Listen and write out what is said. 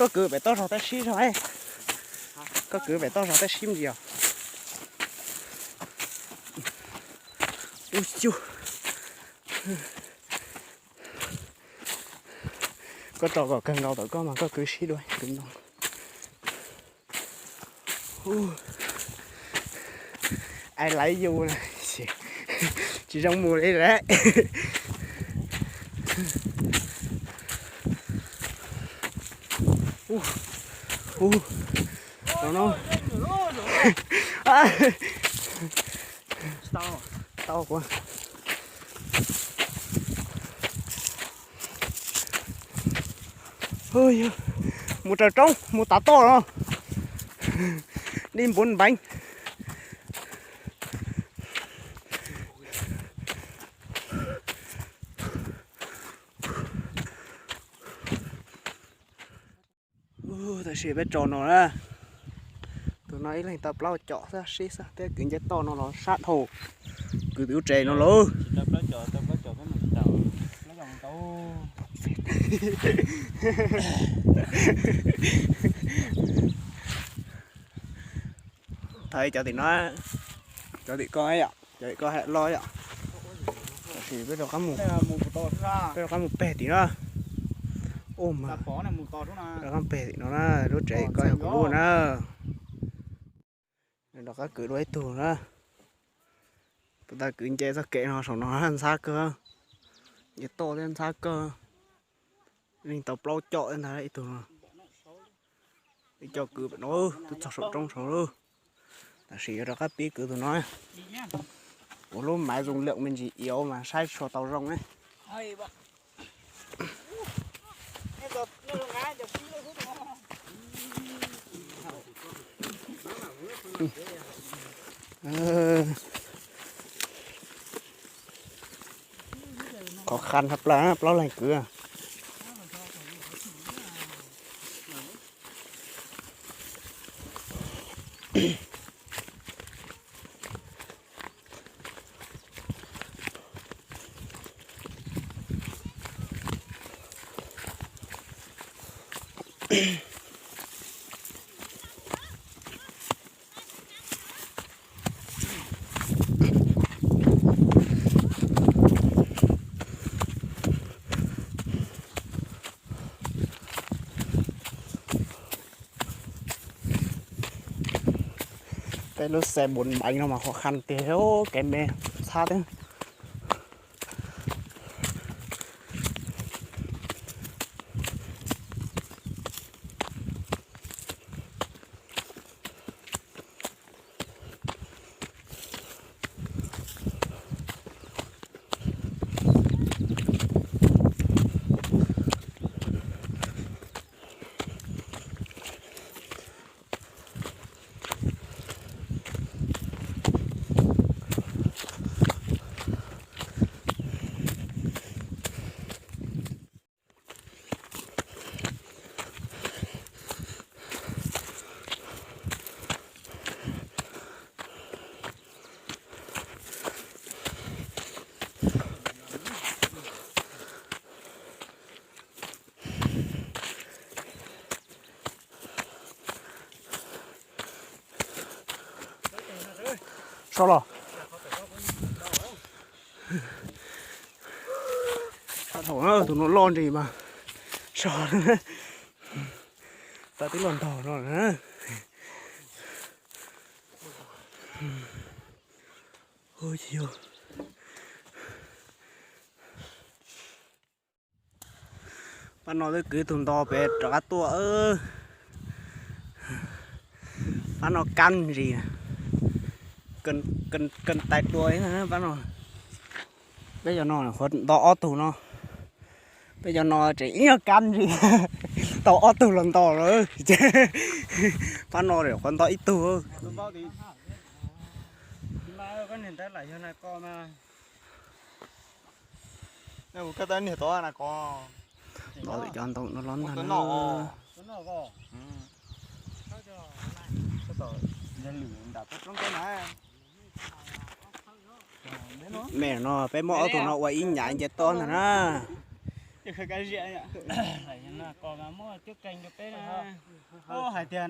Koj kwv pem toj zog tab sib zog, koj kwv pem toj zog tab sib mus yos. Ub, koj tso kom kawg nkaus tawm koj mas koj kwv sib dua kwv ntoo. Ai laiv yus, tsis zoo mus li lawm. Tau, mus raws roob mus tav toj no, dib npuv npeev. Tam sim peb tso no na, tus no ib leeg tau plaub com xwb, sib xwb thiab kwv nce toj no los sab dhau. Kwv tus tsev no lauj. Thov cov tim no, cov tim ko yom, cov tim ko hais loj yom. Tam sis peb rov qab mus, peb rov qab mus peg tim no. Ua mas rov qab peg tim no na, lub tsev ko yog kuv lub na. Rov qab kwv dua ib tug na. Puas tas kwv nce txoj kev no saum no ntxhab kawg, nce toj thiab ntxhab kawg. Leej tau plaub com ntag ib tug no. Ib co kwv pem no twb txog saum roob saud lawm. Tam sim yuav rov qab pib kwv tus no. Ua lub maiv zoo lwm me ntsis iav mas saib tsis tau zoo ne. Khó khăn hab plaws plaub leeg kwv. Peb lub xe bốn bánh no mas khó khăn tiag, kev me ntxhab thiab. So los. Sab dhau, tus no loj ntseg mas so. Tau tib los ntog no na. Pab no twb kwv tug nto pem rov qab tuaj. Pab no kab ntsis, kab tais dua pab no. Peb cov no qhuav nto ob tug no. Peb cov no tseem ib nyuag kab ntsis, tau ob tug los nto lawm. Pab no qhuav nto ib tug. Koj niag ntawd lam yog na ko mas. Koj tab niag tod na ko. Los lawm cov ntoo no los ntag na. Me no peb muab ob tug no ua ib nyam nce toj ntag na. Hais tias